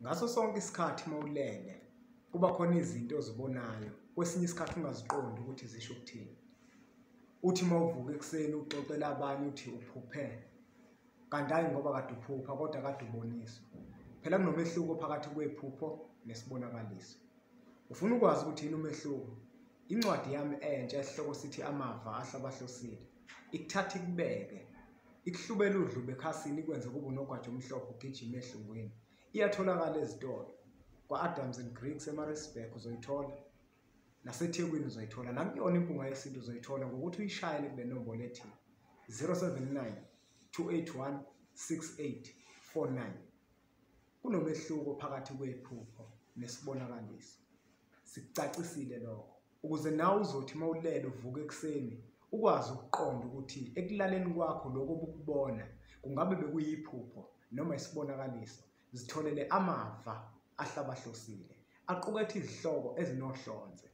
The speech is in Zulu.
Ngaso sonke isikhathi uma ulele kuba khona izinto ozibonayo, kwesinye isikhathi ungaziqondi ukuthi zisho ukuthini. Uthi uma uvuka ekuseni uxoxela abanye uthi uphuphe, kanti hhayi ngoba kade uphupha kodwa kade uboniswa. Phela kunomehluko phakathi kwephupho nesibonakaliso. Ufuna ukwazi ukuthi yini umehluko? Incwadi yami entsha esihloko sithi Amava Ahlabahlosile ikuthatha ikubeke, ikuhlubele udlube ekhasini ikwenze kube unogwaja omhlophe ugijime ehlungwini. Iyatholakala ezitolo kwa-Adams and Griggs eMaritzburg uzoyithola, naseThekwini uzoyithola, nakuyona Impunga Yesintu uzoyithola ngokuthi uyishayele kule nombolo ethi 079 281 6849. Kunomehluko phakathi kwephupho nesibonakaliso. Sikucacisile lokho ukuze nawe uzothi uma ulele uvuka ekuseni ukwazi ukuqonda ukuthi ekulaleni kwakho lokho obukubona kungabe bekuyiphupho noma isibonakaliso. Zitholele amava ahlabahlosile aqukethe izihloko ezinohlonze.